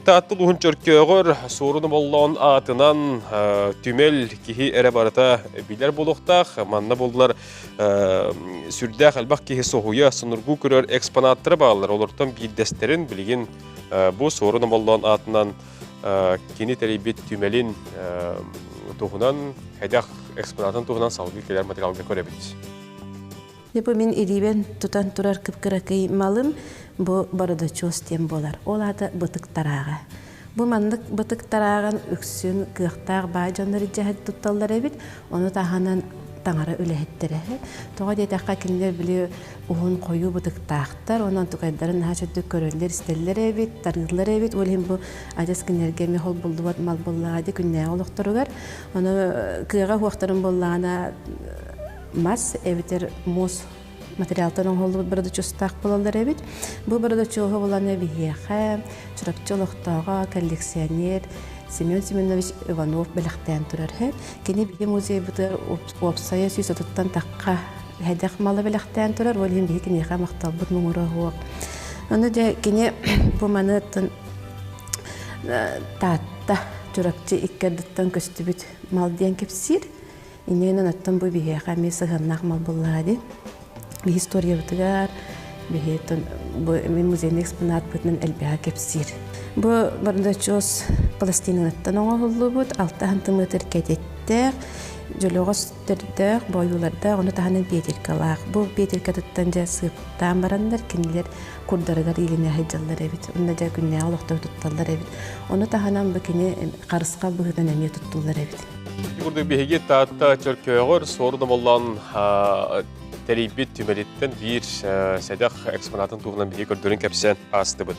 Таатта улууһун Чөркөөҕөр Суорун Омоллоон аатынан түмэл киһи эрэ барыта билэр буолуохтаах. Манна буллар сүрдээх элбэх киһи соһуйа, сонургуу көрөр экспонаттара бааллар. Олортон биирдэстэрин билигин бу Суорун Омоллоон аатынан кини тэрийбит түмэлин туһунан, хайдах экспонатын туһунан салгыы кэлэр материалга көрөбүт. Бу мин илиибэн тутан турар кып-кыракый малым бу бородочуос диэн буолар. Ол аата бытык тарааҕа. Бу маннык бытык тарааҕын үксүн кыахтаах баай дьоннор илдьэ тутталлар эбит. Ону таһынан таҥара үлэһиттэрэ. Тоҕо диэтэххэ кинилэр били уһун хойуу бытыктаахтар, онон тукайдарын наһаа чөддүк көрөллөр, истэллэр эбит, тарыыллар эбит. Ол иһин бу адьас кинилэргэ эмиэ холбуллубат мал буоллаҕа дии күннээҕи олохторугар. Ону кыаҕа уохтарын буоллаҕына мас эбэтэр муус материалтан оҥоһуллубут бородочуостаах буолаллар эбит. Бу бородочуоһу булан биһиэхэ Чурапчы олохтооҕо коллекционер Семен Семенович Иванов бэлэхтээн турар. Кини биһи музейбытыгар уопсайа 130-тан тахха хэдэх малы бэлэхтээн турар. Ол иһин биһи киниэхэ махталбыт муҥура суох. Ону дьэ кини бу маны Таатта Чурапчы икки ардыттан көстүбүт мал диэн кэпсиир. Иннинэн оттон бу биһиэхэ эмиэ сыһыаннаах мал буоллаҕа дии. Биһи историябытыгар, биһи бу мин музейный экспонатпытынан элбэҕи кэпсиир. Бу бардачос пластинаттан оҥоһуллубут, алта сантиметр кэтиттээх, дьөлөҕөс төрдөөх, бойуулардаах, ону таһынан петелькалаах. Бу петелькатыттан дьэ сыыптаан бараннар кинилэр курдарыгар иилинэ сылдьаллар эбит. Онно дьэ күннээҕи олохтору тутталлар эбит. Ону таһынан бу кини харысхал быһыытынан эмиэ туттуллар эбит. Курдук биһиги Таатта Чөркөөҕөр Суорун Омоллоон тэрийбит түмэлиттэн биир сэдэх экспонатын туһунан биһиги көрдөрөн кэпсээн аастыбыт.